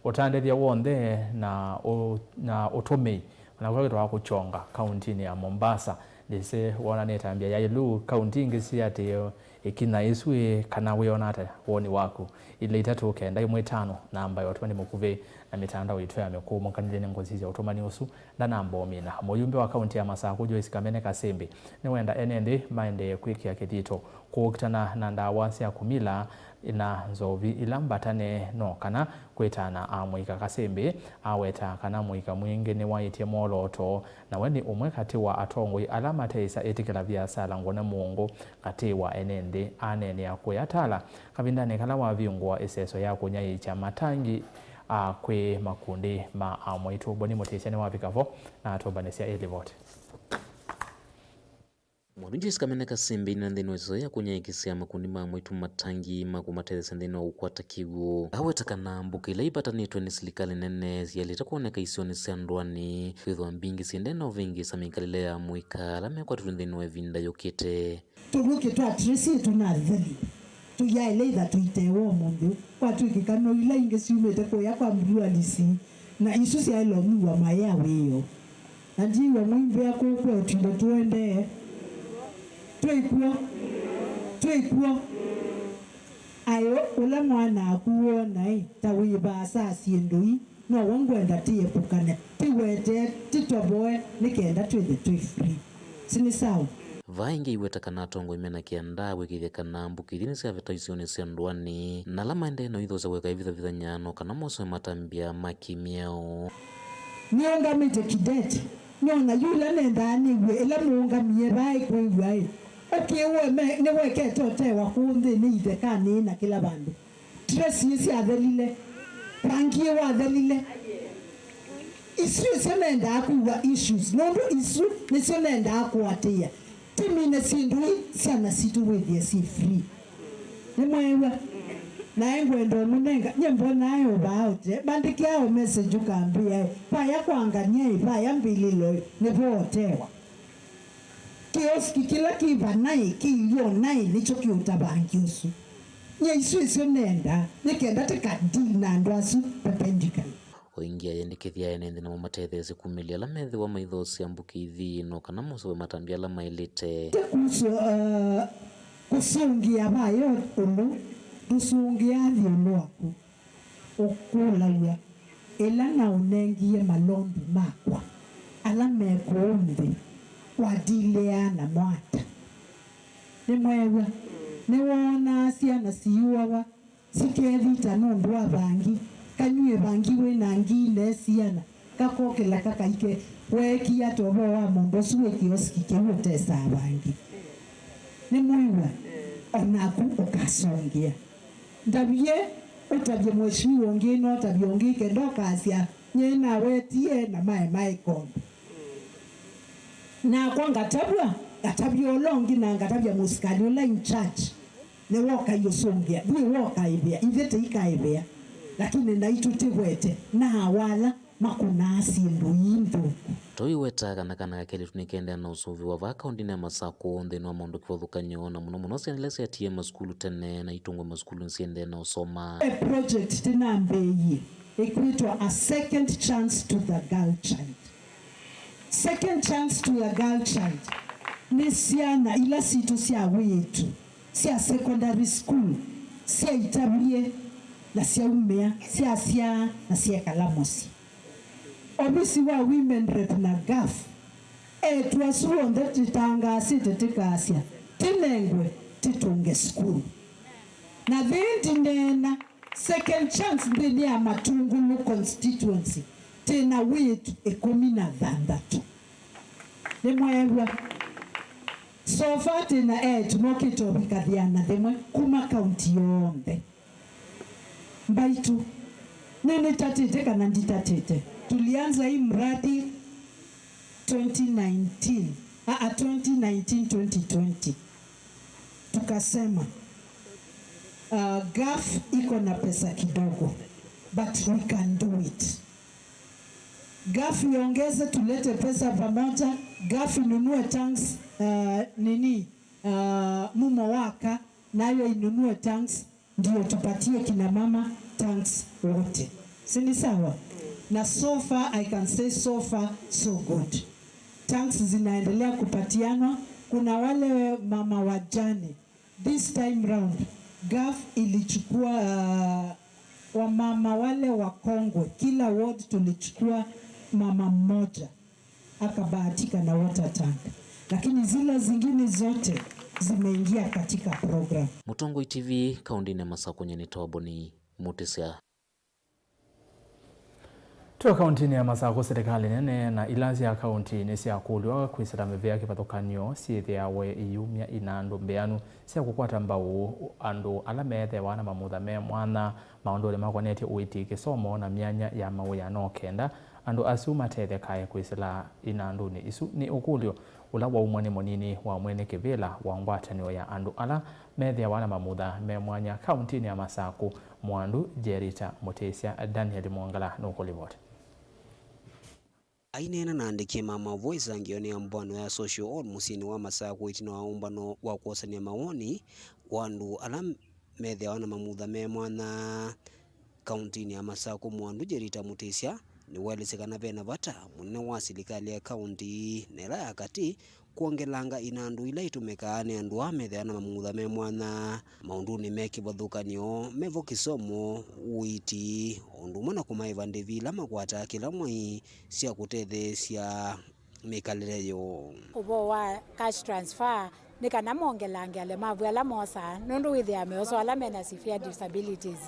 ũtandĩthya w'onthe na ũ-, na ũtũmĩi, na kũla wĩtawa kũkyonga kauntinĩ ya Mombasa. Ndĩsĩ wona nĩ ĩtambya yaĩlu kaunti ingĩ siatĩĩe ĩkinya ĩsu ĩ, kana wĩona ata woni waku? Ilĩ itatũ kenda ĩmwe ĩtano, namba ya ũtũmani mũkuvĩ Na mĩtandao itũ ya mĩkũũmũkanĩlye nĩ ngũsisya ũtũmani ũsu ndanamba ũmina. Mũyumbe wa kaunti ya Masakũ, Joyce Kamene Kasimbi, nĩwenda ene nthĩ maendee kwĩkĩa kĩthito kũkitana na ndawa sya kumila na nzovi ila mbatane no kana kwĩtana amũika. Kasimbi aweta kana mũika mwingĩ nĩwaĩtye mwolooto, na we nĩ ũmwe katĩ wa atongoi ala mateĩsa ĩtĩkĩla viasala ngũne mũũngũ katĩ wa ene nthĩ. Aneenea kũya Tala kavindanĩ kala wavingũa ĩseso ya kũnyaĩĩkya matangi a kwĩ makundi ma amwaitũ. Boni Mũtĩsya nĩwavika vo na atũmbanĩsya ĩ livoti. Mwathũnjĩ Kamene Kasimbi na nthĩnĩ wa ĩseso ya kũnyaĩĩkĩsya makundi ma amwaitũ matangi ma kũmatetheesya nthĩnĩ wa kũkwata kĩw'ũ, aweta kana mbũkũ ila ivatanĩtwe nĩ silikalĩ nene syaĩlĩte kwoneka isionĩ sya ndũanĩ kwĩthĩwa mbingĩ syendee na ũvĩngĩĩsa mĩkalĩle ya amũika ala mekwatĩtwe nthĩnĩ wa ĩvinda yũkĩte. Tũvũkĩ twa Tracy tũnatheli, tũyaĩle ĩtha tũitewa ũmũnthĩ, kwatw'ĩkĩka no ila ingĩ syumĩte kũya kwa Mbulualisi, na isu syaĩle ũmĩw'a maĩ ya wĩoo. Na ndiĩw'a mũimbĩa kũkw'a ũtindo tũendee. Twĩ kw'o, twĩ kw'o. Aĩ ũla mwana aku wonaĩ ta wĩ vaasa syĩndũ ii, no w'o ngwenda tĩepũkane, tĩwetee, tĩtovoe, nĩ kenda twĩthe twĩ free. Si nĩ sawa? Vaa ĩngĩ aiweta kana atongoi mena kĩandaa kwĩkĩĩthya kana mbũkũ ithi nĩsyavĩta isionĩ sya ndũanĩ, na ala maendee na ũithosya kũeka ĩvithũvĩthany'a no kana mosũe matambya ma kĩmĩao. Nĩũngamĩte kĩdete, nĩona yu ĩla nendaa nĩw'e ĩla mũũngamie vaa ĩkwĩw'a-ĩ, ũkĩĩwe me nĩwekete ũtewa kũũ nthĩnĩ ithekanĩ na kĩla vandũ. Tracy syathelile, rangi wathelile. Isu nĩsyo nendaa kwĩw'a issues, nũndũ isu nĩsyo nendaa kũatĩĩa. Tĩmine syĩndũ ii syana sitũ wĩthĩe syĩ free. Nĩmweew'a? Naĩ ngwenda ũmũnenga, nye mbonaa e o vaa ũte, mbandĩkĩaa o message ũkambĩa, vaya kwa ngania ĩ, vaya mbĩlĩlo ĩ, nĩvo ũtewa. Kĩoski kĩla kĩ vanaĩ, kĩ ĩyonĩ, nĩkyo kĩ ũtavangi ũsu. Nye isu nĩsyo nendaa, nĩ kenda tĩka deal na andũ asu perpendicular. O ĩngĩ ayendekethya ene nthĩ namo matetheesye kumĩlya ala methĩwa maithoosya mbũkũ ithi no kana mosũe matambya ala maĩlĩte. Ti kuhusu, uh, kũsũngĩa vaya ũlũ, ndũsũngĩaa nthĩ ũlũ waku. Ũkũlaw'a, ĩla naũnengie malondu makwa ala me kũũ nthĩ, wadilĩaa namo ata? Nĩmweew'a? Nĩwoonaa syana siiũawa, sikethita nũndũ wa vangi, kanyuĩ vangi wĩ na ngii ne siana, kakokĩla kakaike. Weekie ata ũvoo wa mũndũ ũsu wĩ kĩoski kĩu ũtesaa vangi? Nĩmwĩw'a? O naku ũkasũngĩa. Ndavye ũtavye mheshimiwa ũngĩ, no ũtavye ũngĩ, kenda ũkasya, "Nyie nawetie na maema ĩkombe." Nakwa ngatavw'a, ngatavya ũla ũngĩ, na ngatavya mũsikalĩ ũla in charge. Nĩwe ũkaiũsũngĩa, ndiĩ we ũkaĩvĩa, ithyĩ tĩikaĩvĩa, lakini naitũ tĩwete na awala makũnaa syĩndũ ii nthũku. Tũiweta kana kana ka kelĩtu nĩkendea na ũsũvĩwa vaa kaũndĩnĩ ya Masakũ nthĩnĩ wa maũndũ kĩvathũkany'o, na mũno mũno syana ila syatiie masukulu tene na itũngwe masukulunĩ syendee na ũsoma. E project tĩnambĩĩie ĩkwĩtwa A Second Chance to the Girl Child. Second Chance to the Girl Child nĩ syana ila sitũ sya wĩĩtu sya secondary school syaitavie na syaumĩa, syasyaa na syekala mũsyĩ. Ovisi wa Women Rep na Gaf, eĩtu asu onthe tĩtangaasĩte tĩkasya, tĩnengwe tĩtũnge sukulu. Na vĩĩ ndineena, Second Chance nthĩnĩ ya Matungulu constituency, twĩ na wĩĩtu ĩkũmi na thanthatũ. Nĩmweew'a? So far twĩ na eĩtu mokĩte ũvika ĩana yĩmwe kuma kaunti yonthe. Mbaitũ, nĩnĩtatĩte kana nditatĩte? Tulianza hii mradi twenty nineteen, ah, ah, twenty nineteen, twenty twenty. Tukasema, uh, Gaf iko na pesa kidogo, but we can do it. Gaf iongeze, tulete pesa pamoja, Gaf inunue tanks, uh, nini, uh, mumo waka, nayo inunue tanks, ndio tupatie kina mama tanks wote. Si ni sawa? Na so far, I can say so far, so good. Tanks zinaendelea kupatianwa. Kuna wale mama wajane, this time round, Gaf ilichukua, uh, Wamama wale wakongwe, kila ward tulichukua mama mmoja akabahatika na water tank, lakini zile zingine zote zimeingia katika program. Mũtongoi T V, kaũntĩnĩ ya Masakũ, nyie nĩ Toboni Mũtĩsya. Twĩ kaũntĩnĩ ya Masakũ, silikalĩ nene na ila sya kaũntĩ nĩsyakũlw'a kwĩsĩla mĩvĩa kĩvathũkany'o syĩthĩawe iyumya ina andũ mbĩanu sya kũkwata mbau andũ ala meethĩawa na mamutha me mwanya maũndũnĩ makonetye ũiiti, kĩsomo na myanya ya mawĩa, no kenda andũ asu matethekae kwĩsĩla inandũnĩ isu. Nĩ ũkũlyo ũla waumwa nĩ mũnini wa mwene kĩvĩla wa ngwatanĩo ya andũ ala methĩawa na mamutha me mwanya kaũntĩnĩ ya Masakũ, Mwandu Jerita Mũtĩsya. Daniel Mwongela nũkũlivoti. Aineena na andĩki ma maũvoo ĩsangĩonĩ ya mbwano ya Social Hall mũsyĩnĩ wa Masakũ ĩtina wa ũmbano wa kwosany'a mawoni wa andũ ala methĩawa na mamutha me mwanya kaũntĩnĩ ya Masakũ, Mwandu Jerita Mũtĩsya nĩwaelesye kana ve na vata mũnene wa silikalĩ ya kaũntĩ na ĩla ya katĩ kwongelanga inandũ ila itũmĩkaa nĩ andũ aa methĩawa na mamutha me mwanya maũndũnĩ me kĩvathũkany'o, mevo kĩsomo, ũiiti, o ũndũ ũmwe na kũmaĩva ndĩvi ila makwataa kĩla mwei sya kũtetheesya mĩkalĩle yoo. Ũvoo wa cash transfer nĩ kana mongelange alemavu ala mosaa, nũndũ wĩthĩaa meosa ala mena severe disabilities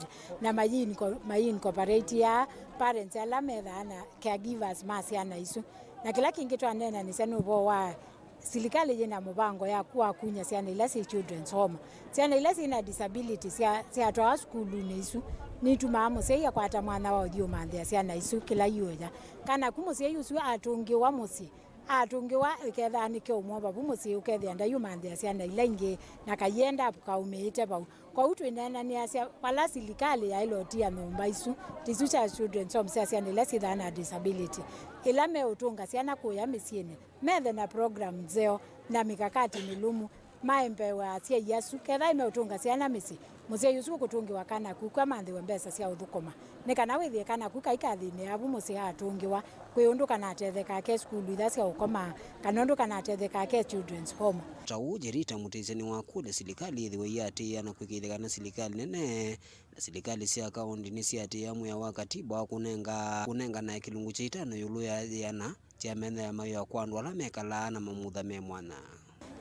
na mayi inco-, mayi incorporate ya parents ala methaa na caregivers ma syana isu. Na kĩla kĩngĩ twaneenanĩsya nĩ ũvoo wa silikalĩ yĩ na mũvango ya, wa kuny'a syana ila syĩ children's home. Syana ila syĩ na disability sya, syatwawa sukulunĩ isu nitumaa mũsyai akwata mwanya wa ũthiũmanthĩa syana isu kĩla iũya. Kana ku mũsyai ũsu atũngĩwa mũsyĩ, atũngĩwa ĩkethaa nĩ kĩũmũ vavu mũsyĩ, ũkethĩa ndaiũmanthĩa syana ila ingĩ na kaienda kaumĩĩte vau. Kwoou twĩneenanĩasya vala silikalĩ yaĩle ũtia nyũmba isu, tisu sya children's home sya syana ila syĩthaa na disability, ila meũtũnga syana kũya mĩsyĩnĩ, methe na program nzeo na mikakati mĩlũmu, maembewe asyai asu. Ketha meũtũnga syana mĩsyĩ, mũsyai ũsu ũkũtũngĩwa kana ku kwa manthĩwe mbesa sya ũthũkũma, nĩ kana wĩthĩe kana ku kaikathĩnĩa vu mũsyĩ atũngĩwa, kwĩ ũndũ kana atethekaa ke sukulu itha sya ũkoma, kana ũndũ kana atethekaa ke children's home. Ta ũu, Jerita Mũtĩsya nĩwakũlya silikalĩ yĩthĩwe ĩiatĩĩa na kwĩkĩĩthya kana silikalĩ nene na silikalĩ sya kaũntĩ nĩsiatĩĩa mwĩao wa katiba wa kũnenga, kũnenganae kĩlungu kya itano ĩũlũ ya yĩana kya mĩthenya ya mawĩa kwa andũ ala mekalaa na mamutha me mwanya.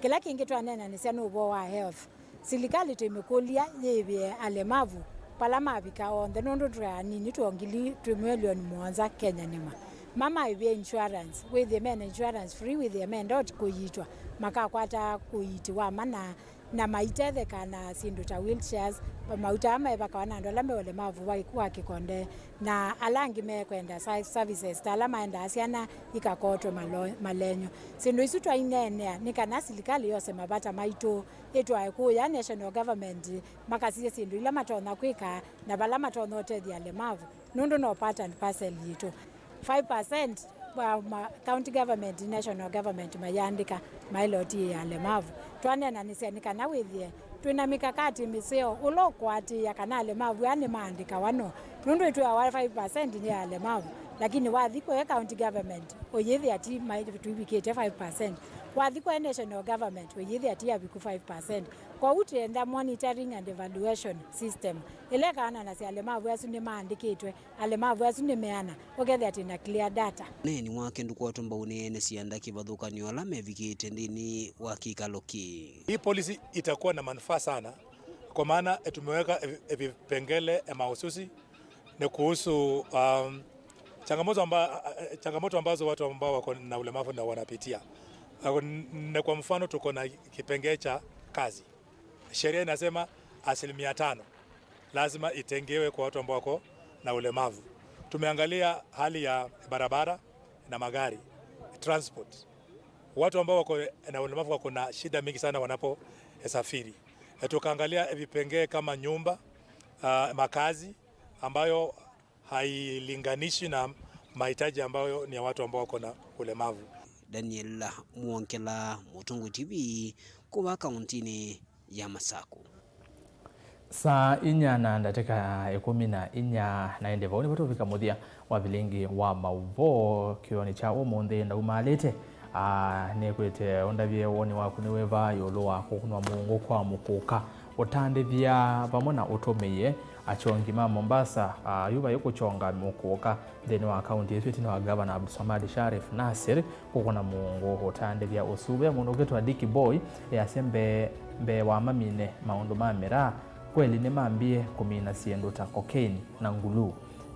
Kĩla kĩngĩ twaneenanĩsya nĩ ũvoo wa health. Silikalĩ tũimĩkũlya yĩĩvĩe alemavu vala mavika onthe, nũndũ twĩ anini, twĩ o ngili, twĩ milioni mũonza Kenya nĩma. Mamaĩvĩe insurance, wĩthĩe mena insurance free, wĩthĩe menda kũiitwa, makakwata ũiiti wa mana na maitetheka na syĩndũ ta wheelchairs, mauta aa maevakawa na andũ ala me ũlemavu wa, wa kĩkonde, na ala angĩ mekwenda sa-, services ta ala maendaa syana ikakotwe malo-, malenyo. Syĩndũ isu twaineenea nĩ kana silikalĩ yose mavata maitũ, ĩtwae kũya national government makasisye syĩndũ ila matonya kwĩka na vala matonya ũtethya alemavu, nũndũ no part and parcel yitũ. Five percent wa ma-, county government, national government mayandĩka maĩle ũtiĩa alemavu. Twaneenanĩsya nĩ kana wĩthĩe twĩ na mikakati mĩseo ũla ũkũatĩĩa kana alemavu aa nĩmaandĩkawa no, nũndũ ĩtwĩawa five percent nĩ ya alemavu, lakini wathi kũya county government ũyĩthĩa ti ma-, tũivikĩte five percent. Wathi kũya national government ũyĩthĩa ti aviku five percent. Kwoou twĩenda monitoring and evaluation system ĩla ĩkaananasya alemavu asu nĩmaandĩkĩtwe, alemavu asu nĩ meana, ũkethĩa twĩ na clear data. Ũneeni wake ndũkwatwa mbau nĩ ene sianda kĩvathũkany'o ala mevikĩte nthĩnĩ wa kĩkalo kĩĩ. Hii policy itakuwa na manufaa sana, kwa maana tumeweka vi-, vipengele mahususi ni kuhusu, um, changamoto amba-, changamoto ambazo watu ambao wako na ulemavu na wanapitia. Na kwa mfano, tuko na kipengee cha kazi. Sheria inasema asilimia tano lazima itengewe kwa watu ambao wako na ulemavu. Tumeangalia hali ya barabara na magari, transport. Watu ambao wako na ulemavu wako na shida mingi sana wanaposafiri. E, tukaangalia vipengee kama nyumba, ah, makazi ambayo hailinganishi na mahitaji ambayo ni ya watu ambao wako na ulemavu. Daniel Mwongela, Mũtongoi T V, kuma kaũntĩnĩ ya Masakũ. Saa inya na ndatĩka ĩkũmi na inya, na ĩndĩ vau nĩvo tũvika mũthya wa vilingi wa maũvoo kĩonĩ kya ũmũnthĩ. Ndaumaalĩte, aa, nĩkwĩte ũndavye woni waku nĩ wĩva ĩũlũ wa kũkũnwa mũũngũ kwa mũkũka, ũtandĩthya vamwe na ũtũmĩie Akyongi ma Mombasa, ah, yu vai kũkyonga mũkũka nthĩnĩ wa kaunti ĩsu ĩtina wa Gavana Abdulswamad Sharif Nassir kũkũna mũũngũ ũtandĩthya ũsu. Ve mũndũ ũkwĩtwa Dicky Boy easya mbee, mbee wa mamine maũndũ ma mĩraa, kweli nĩmambie kũmina syĩndũ ta cocaine na nguluu.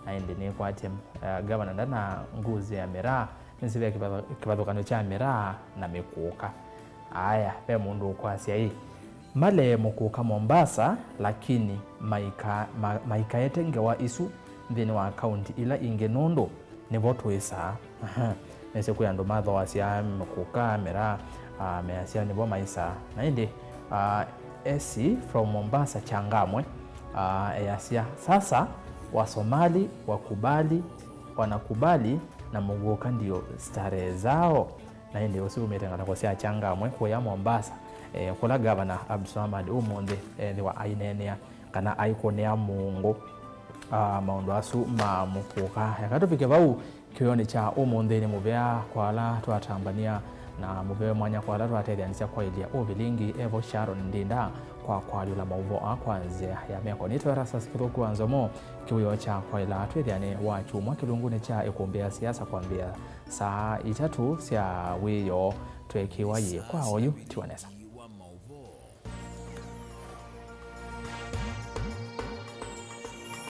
Na ĩndĩ nĩkwatye, ah, Gavana ndana nguzĩ ya mĩraa, nĩsĩ ve kĩvathũ-, kĩvathũkanyo kya mĩraa na mĩkũka. Aya, ve mũndũ ũkwasya ĩ, malee mũkũka Mombasa, lakini maika-, ma-, maikaete ngewa isu nthĩnĩ wa kaunti ila ingĩ nũndũ nĩvo twĩsaa. Aha. Nĩsĩ kwĩ andũ mathooasya mũkũka, mĩraa, ah, measya nĩvo maisaa. Na ĩndĩ, ah, Esi from Mombasa Changamwe, ah, easya, sasa Wasomali wakubali, wanakubali na mũkũka ndio starehe zao. Na ĩndĩ ũsu umĩte ngalĩko sya Changamwe kũya Mombasa, eh, kũla Gavana Abdulswamad ũmũnthĩ ethĩwa aineenea kana aikũnĩa mũũngũ, ah, maũndũ asu ma mũkũka. Eka tũvike vau kĩwĩonĩ kya ũmũnthĩ. Nĩ mũvea kwa ala twatambania na mũvea mwanya kwa ala twatetheanisya kwaĩlya ũvilingi. Evo Sharon Ndinda kwa kwalyũla maũvoo aa kwa nzĩa ya meko. Nĩtwa Erastus Kĩthũku wa Nzomo. Kĩwĩoo kya kwaĩla twĩthĩane wa kyumwa kĩlungunĩ kya ĩkũmbĩ ya siasa kwambĩĩa saa itatũ sya wĩoo. Tweekĩwa yĩ kwa oyu tiwa nesa.